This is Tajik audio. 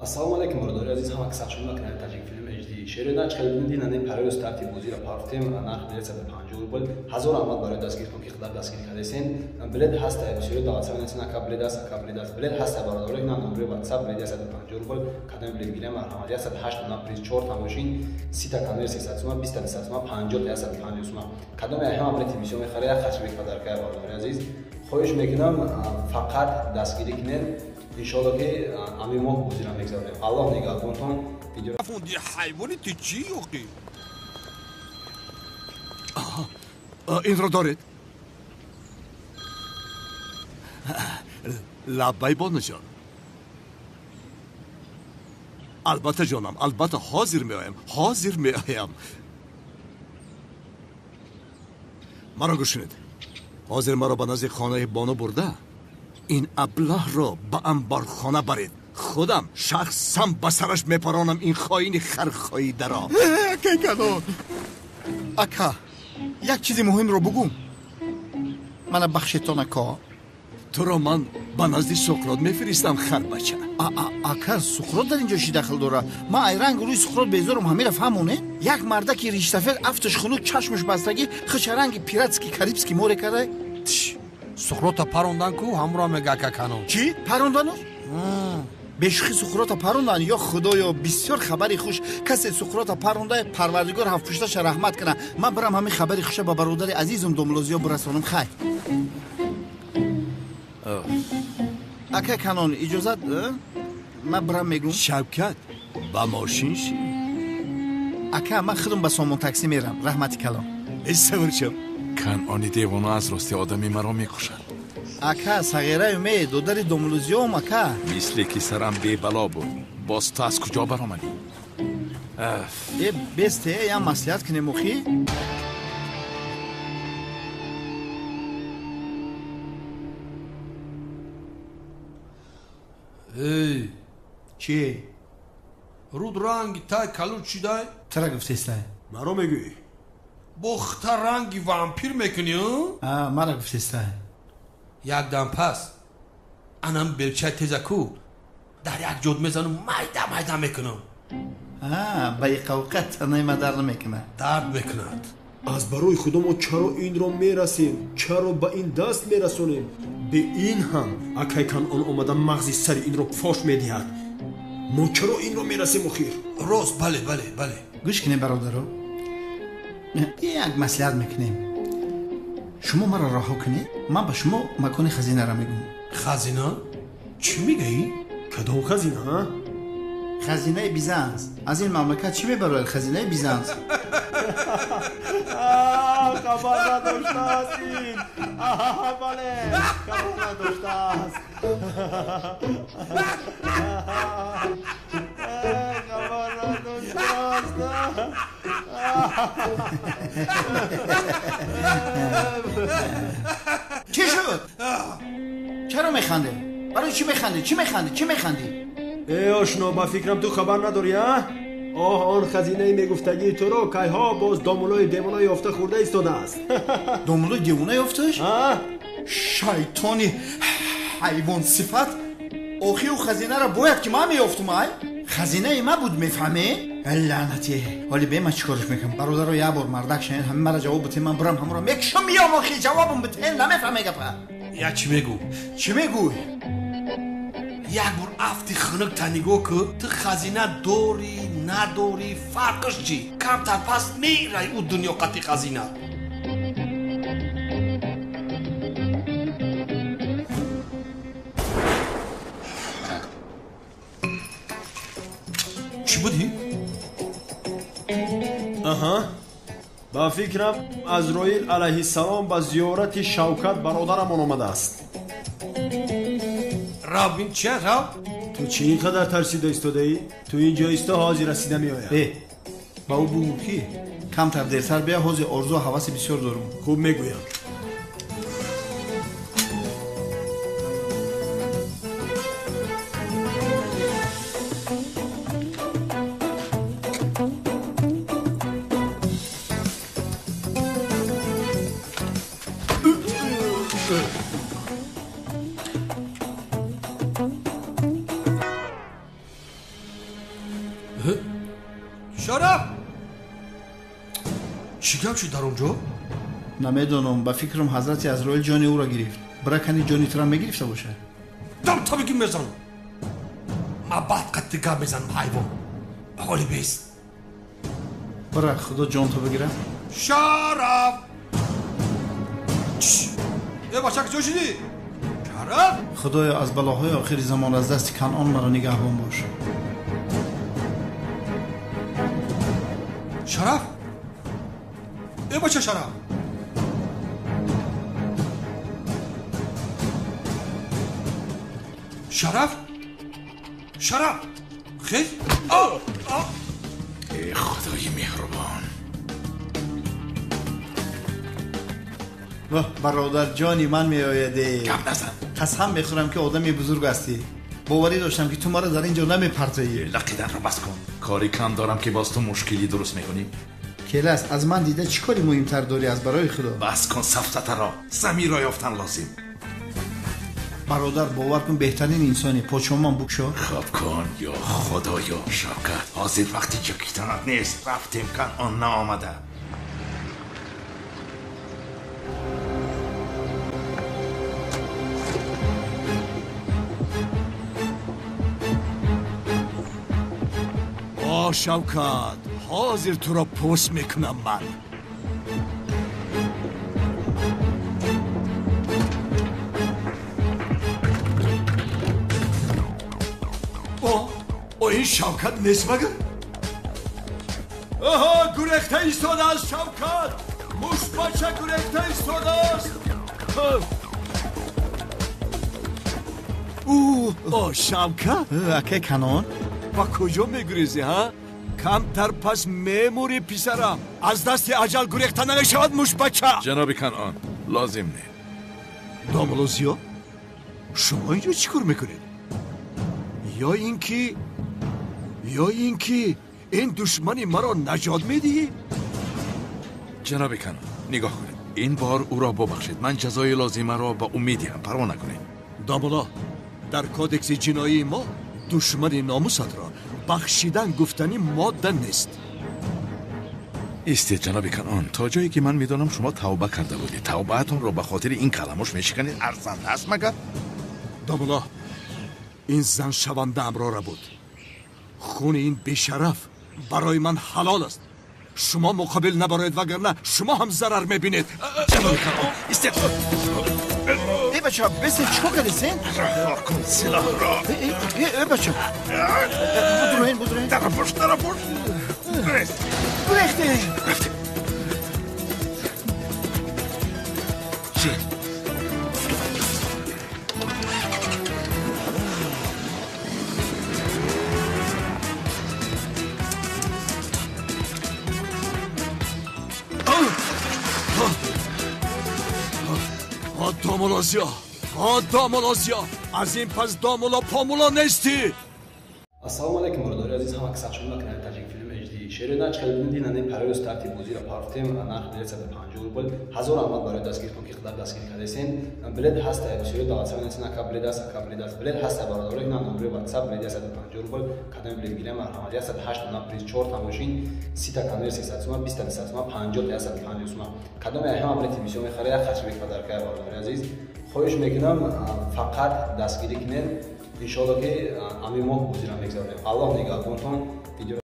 Ассалому алайкум, бародари азиз, ҳама кас шумо канали Таҷик Филм HD. Шеъри нач хеле бинед, ин парои старти бозиро партем, нарх билет 150 рубл. 1000 раҳмат барои дастгиритон ки қадар дастгирӣ кардесен. Билет ҳаста, бисёри дар WhatsApp менависен, ака билет аст, ака билет аст. Билет ҳаста, бародаро, ин номери WhatsApp билет 150 рубл. Кадом билет гирем, марҳамат. 108 дона приз, 4 та мошин, 30 та конвейер 300 сума, 20 та 200 сума, 50 та 150 сума. Кадом ҳама билети бисёр мехаред, як хашбек подарка, бародари азиз. Хоҳиш мекунам, фақат дастгирӣ кунед. Иншоалло ки ами моҳ бозиро мегзаронем. Аллоҳ нигаҳбонтон. Видео Афонди ҳайвони ту чӣ ёқи? Инро доред. Лаббай, бонуҷон. Албатта, ҷонам, албатта, ҳозир меоям, ҳозир меоям. Маро гӯш кунед. Ҳозир маро ба назди хонаи бону бурда, ин аблаҳро ба анборхона баред. Худам шахсан ба сараш мепаронам ин хоини хархоидаро. Акай калон, ака, як чизи муҳимро бугӯм. Мана бахшетон, ака. Туро ман ба назди Суқрот мефиристам, харбача. Ака, Суқрот дар инҷо чӣ дахл дорад? Ман ай рангу рӯи Суқрот безорум, ҳамира фаҳмоне. Як мардаки риштафед, афташ хунук, чашмаш бастагӣ, хича ранги пиратский карибский море карда. Суқрота парондан ку, ҳамро мега ака канон. Чӣ? Парондану? Бешӯхӣ Суқрота парондан? Ё худоё, бисёр хабари хуш. Касе Суқрота паронда, парвардигор ҳафтпушташа раҳмат кунад. Ман бирам ҳамин хабари хуша ба бародари азизум Домлозиё бирасонам. Хай. Ака канон, иҷозат, ман бирам мегӯм. Шавкат, ба мошин ши. Ака, ман худам ба сомон таксӣ мерам. Раҳмати калон. Савор шав. Канони девона аз рости одами маро мекушад. Ака, сағираю ме, додари Домлузиём, ака. Мисле ки сарам бебало буд. Боз ту аз куҷо баромадӣ? Э, бесте, ям маслиҳат кунем охи. Эй, чӣ? Руд ранги тай калуд шидай? Чара гуфтестай? Маро мегӯӣ? Бо хта ранги вампир мекунӣ? Мара гуфтестай. Якдам пас анам белчаи тезаку дар як ҷод мезанам, майда майда мекунам. Ба иқавқат танаи ма дард намекунад. Дард мекунад. Аз барои худо мо чаро инро мерасем? Чаро ба ин даст мерасонем? Бе ин ҳам акай Канон омада мағзи сари инро фош медиҳад. Мо чаро инро мерасем охир? Рост, бале, бале, бале. Гӯш кунед, бародаро, як маслиҳат мекунем. Шумо маро раҳо кунед, ман ба шумо макони хазинаро мегӯм. Хазина? Чӣ мегӯӣ? Кадом хазина? Хазинаи Бизанс. Аз ин мамлакат чӣ мебарояд? Хазинаи Бизанс. Хабар надоштааст ин. Бале, хабар надоштааст. Хабар надоштааст. Чӣ шуд? Чаро механдӣ? Барои чӣ механдӣ? Чӣ механдӣ? Чӣ механдӣ? Э, ошно, ба фикрам ту хабар надорӣ, а? Оҳ, он хазинаи мегуфтагии туро кайҳо боз домулои девона ёфта хӯрда истодааст. Домулои девона ёфташ? Шайтони ҳайвонсифат! Охи ӯ хазинаро бояд ки ман меёфтум, ай? Хазинаи ма буд, мефаҳмӣ? Лаънатӣ! Ҳоли бе ман чӣ корш мекунам? Бародаро, як бор мардак шавед, ҳамин мара ҷавоб битен, ман бирам ҳамонро мекушам, меём. Охи ҷавобам битен, намефаҳме гапа. Як чӣ мегӯ? Чӣ мегӯй? Як бор афти хунук та нигоҳ кун, ту хазина дорӣ, надорӣ, фарқш чӣ? Камтар пас мерай ӯ дунё қати хазина. Чӣ будӣ? Аҳа, ба фикрам Азроил алайҳиссалом ба зиёрати Шавкат бародарамон омадааст. Рав, ин чи аст, рав? Ту чӣ ин қадар тарсида истодаӣ? Ту ин ҷо исто, ҳозир расида меоям. Э, ба ӯ бугӯ ки камтар дертар бия, ҳозир орзу ҳаваси бисёр дорум. Хуб, мегӯям. Шараф! Чӣ гап шуд дар он ҷо? Намедонам, ба фикрам ҳазрати Азроил ҷони ӯро гирифт. Бракани ҷони тура мегирифта бошад. Дам табиги мезанам. Ма баъд қатти гап мезанам, ҳайвон. Ҳоли бест. Бира, худо ҷон ту бигирад. Шараф! Э, бача, куҷо шудӣ? Шараф! Худоё, аз балоҳои охири замон аз дасти Канъон маро нигаҳбон бош. Шараф! Э, бача, Шараф! Шараф! Шараф! Хез! Эй худои меҳрубон! Воҳ, бародарҷони ман меояде. Гап назан. Қасам мехӯрам ки одами бузург ҳастӣ. Боварӣ доштам ки ту маро дар ин ҷо намепартоӣ. Лақиданро бас кун. Кори кам дорам ки боз ту мушкилӣ дуруст мекунӣ. Келас, аз ман дида чӣ кори муҳимтар дорӣ аз барои худо? Бас кун сафсатаро. Замирро ёфтан лозим. Бародар, бовар кун, беҳтарин инсонӣ. Почоман букшо. Хоб кун, ё худоё. Шавкат, ҳозир вақти ҷакитанат нест. Рафтем, Канъон наомада. О, Шавкат, ҳозир туро пӯст мекунам ман. О, ин Шавкат нест магар? Оҳо, гурехта истодааст Шавкат! Мушбача гурехта истодааст! О, Шавкат? Акай Канъон? Ба куҷо мегурезӣ, ҳа? Камтар пас мемурӣ, писарам. Аз дасти аҷал гурехта намешавад, мушбача. Ҷаноби Канъон, лозим не. Домулло Зиё, шумо инҷо чӣ кор мекунед? Ё ин ки ин душмани маро наҷот медиҳӣ? Ҷаноби Канъон, нигоҳ кунед. Ин бор ӯро бубахшед. Ман ҷазои лозимаро ба ӯ медиҳам, парво накунед. Домулло, дар кодекси ҷиноии мо душмани номусатро бахшидан гуфтани модда нест. Истед, ҷаноби Канъон, то ҷое ки ман медонам шумо тавба карда будед. Тавбаатонро ба хотири ин каламош мешиканед. Арзанда аст магар? Домулло, ин зан шавандаамро буд. Хуни ин бешараф барои ман ҳалол аст. Шумо муқобил набароед, вагарна шумо ҳам зарар мебинед. Ҷаноби Канъон, истед. Эй бача, бесе чӣ кор кардесен? Раҳо кун силоҳро. Эй бача, будроен, будроен. Дарапош, дарапош. Гурехте. Рафтем. Чӣ? Домулло Зиё, о домулло Зиё, аз ин пас домулло помулло нестӣ. Ассалому алайкум, бародари азиз, ҳама касақ шумо канали Таҷик Филм HD. Шеъри начхел бинед, ин парои старти бозиро партем, нарх билет 150 рубл. Ҳазор раҳмат барои дастгиритон ки қадар дастгирӣ кардесен. Билет ҳаста, бисёри даъватсавӣ нестен, ака билет аст, ака билет аст. Билет ҳаста, бародаро, ин номери WhatsApp, билет 150 рубл. Кадоми билет гирем, марҳамат. 108 дона приз, 4 та мошин, 30 та конверт 300 сума, 20 та 200 сума, 50 та 150 сума. Кадоми ҳама билети бисёр мехаред, як хашбек падаркая, бародари азиз. Хоҳиш мекунам, фақат дастгирӣ кунед. Иншоалло ки ҳамин моҳ бозиро мегзаронем. Аллоҳ нигаҳбонтон. Видео